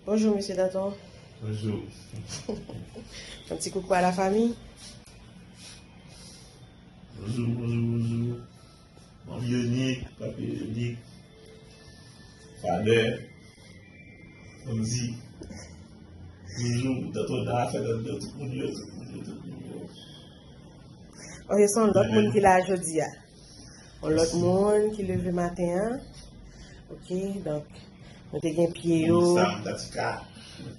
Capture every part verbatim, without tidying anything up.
Bonjou, mesye Danton. Bonjou. Yon ti koukou a la fanmi. Bonjou, bonjou, bonjou. Manm Yonik, papi Yonik, Fadè, Andy, Joujou, Danton nan afè Danton, tout moun yo, tout moun yo, tout moun yo. Ok, se yon lòt moun ki la jodi a. Yon lòt moun ki leve maten an. Ok, donk, nou te gen pye yo. Sam, Tatika.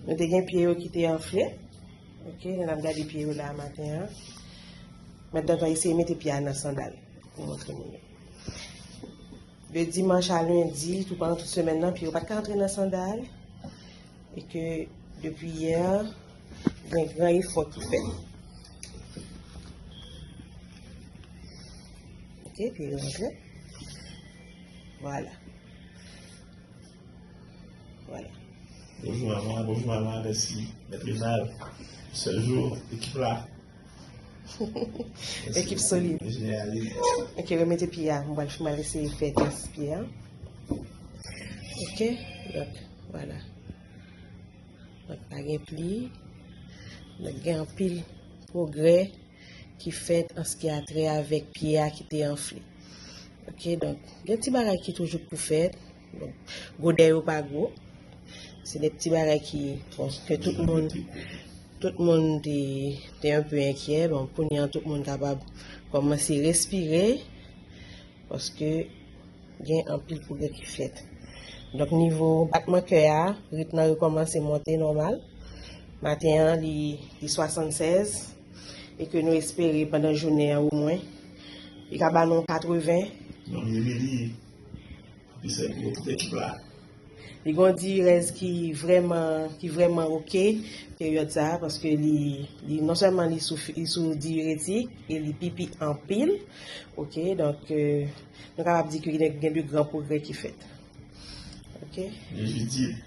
Nou te gen pye yo ki te anfle. Ok, n ap gade pye yo la maten an. Mèt Danton eseye mete pye a nan sandal pou montre moun yo. De dimanch a lendi, tou pandan tout semèn nan, pye yo pa t ka antre nan sandal. E ke depi yè, gen gran efò ki fèt. Ok, pye yo antre. Vwala. Vwala. Bonjou manman, bonjou manman, mèsi. Mèt Reynald, Sè Jo, ekip la. Ekip solid. Enjenyè Ali. Ok, remete pye a. Mwen pral, mwen eseye fè tès pye a. Ok, donk, vwala. Donk, pa gen pli. Donk, gen anpil pwogrè ki fèt an se ki a trè avèk pye a ki te anfle. Ok, donk, gen ti bagay ki toujou pou fèt. Bon, gwo dèyè yo pa gwo. Se de ti bagay ki, bon, ke tout moun, tout moun te, te un peu enkyè. Bon, kounye a, tout moun kapab kòmanse respire. Paske gen anpil pwogrè ki fèt. Donk, nivo batman kè a, ritm nan rekòmanse monte nòmal. Maten an, li, li swasannsèz. E ke nou espere pandan jounen an, omwen, li ka ba nou katreven. Manm Emily, anpil sèl pou tout ekip la. Li gon dirèz ki vrèman, ki vrèman ok peryòd sa a, paske li, li non sèlman li sou, li sou diiretik e li pipi anpil. Ok, donk, euh, nou kapab di ke gen, gen de gran pwogrè ki fèt. Ok. Judith,